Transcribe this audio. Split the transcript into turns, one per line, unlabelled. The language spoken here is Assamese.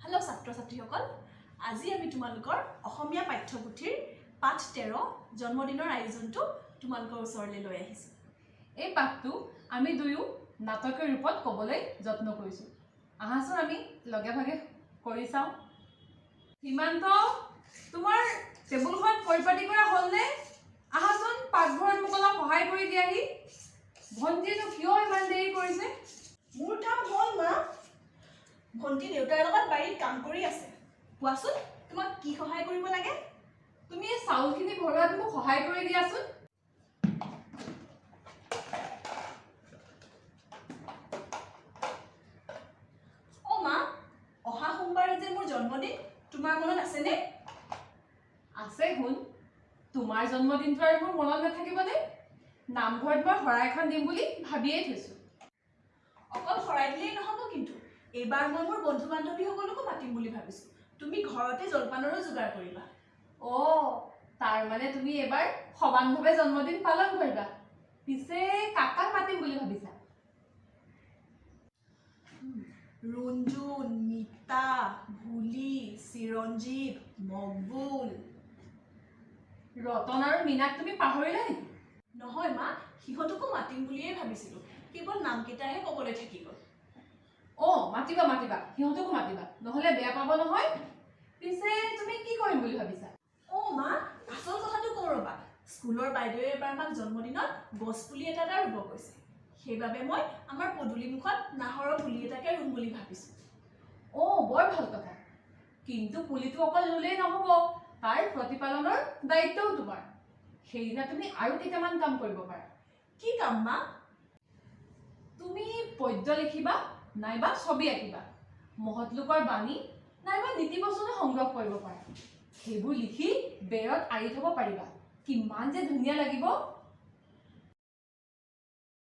হেল্ল' ছাত্ৰ ছাত্ৰীসকল, আজি আমি তোমালোকৰ অসমীয়া পাঠ্যপুথিৰ পাঠ 13 জন্মদিনৰ আয়োজনটো তোমালোকৰ ওচৰলৈ লৈ আহিছোঁ।
এই পাঠটো আমি দুয়ো নাটকীয় ৰূপত ক'বলৈ যত্ন কৰিছোঁ। আহাচোন, আমি লগে ভাগে কৰি চাওঁ। সীমান্ত, তোমাৰ টেবুলখন পৰিপাটি কৰা হ'লনে? আহাচোন, পাকঘৰত মোক অলপ সহায় কৰি দিয়াহি। ভণ্টিয়েনো কিয় ইমান দেৰি কৰিছে?
মোৰ কাম হ'ল মা। ভণ্টি দেউতাৰ লগত বাৰীত কাম কৰি আছে। কোৱাচোন, তোমাক কি সহায় কৰিব লাগে?
তুমি এই চাউলখিনি ভৰোৱাত মোক সহায় কৰি দিয়াচোন।
অ' মা, অহা সোমবাৰে যে মোৰ জন্মদিন, তোমাৰ মনত আছেনে?
আছে শুন, তোমাৰ জন্মদিনটো আৰু মোৰ মনত নাথাকিবনে? নামঘৰত মই শৰাই এখন দিম বুলি ভাবিয়েই থৈছোঁ।
অকল শৰাই দিলেই নহ'ব কিন্তু। এইবাৰ মই মোৰ বন্ধু বান্ধৱীসকলকো মাতিম বুলি ভাবিছোঁ। তুমি ঘৰতে জলপানৰো যোগাৰ কৰিবা।
অ', তাৰমানে তুমি এইবাৰ সবান্ধৱে জন্মদিন পালন কৰিবা। পিছে কাক কাক মাতিম বুলি ভাবিছা?
ৰুণজুন, মিতা, ভুলি, চিৰঞ্জীৱ, মকবুল।
ৰতন আৰু মীনাক তুমি পাহৰিলা নেকি?
নহয় মা, সিহঁতকো মাতিম বুলিয়েই ভাবিছিলোঁ। কেৱল নামকেইটাহে ক'বলৈ থাকি গ'ল।
অ', মাতিবা মাতিবা, সিহঁতকো মাতিবা, নহ'লে বেয়া পাব নহয়। পিছে তুমি কি কৰিম বুলি ভাবিছা?
অ' মা, আচল কথাটো কওঁ ৰ'বা। স্কুলৰ বাইদেৱে এবাৰ আমাক জন্মদিনত গছপুলি এটা এটা ৰুব কৈছে। সেইবাবে মই আমাৰ পদূলিমুখত নাহৰৰ পুলি এটাকে ৰুম বুলি ভাবিছোঁ।
অ', বৰ ভাল কথা। কিন্তু পুলিটো অকল ৰুলেই নহ'ব, তাৰ প্ৰতিপালনৰ দায়িত্বও তোমাৰ। সেইদিনা তুমি আৰু কেইটামান কাম কৰিব পাৰা।
কি কাম মা?
তুমি পদ্য লিখিবা নাইবা ছবি আঁকিবা, মহৎ লোকৰ বাণী নাইবা নীতিবচনো সংগ্ৰহ কৰিব পাৰা। সেইবোৰ লিখি বেৰত আঁৰি থ'ব পাৰিবা। কিমান যে ধুনীয়া লাগিব!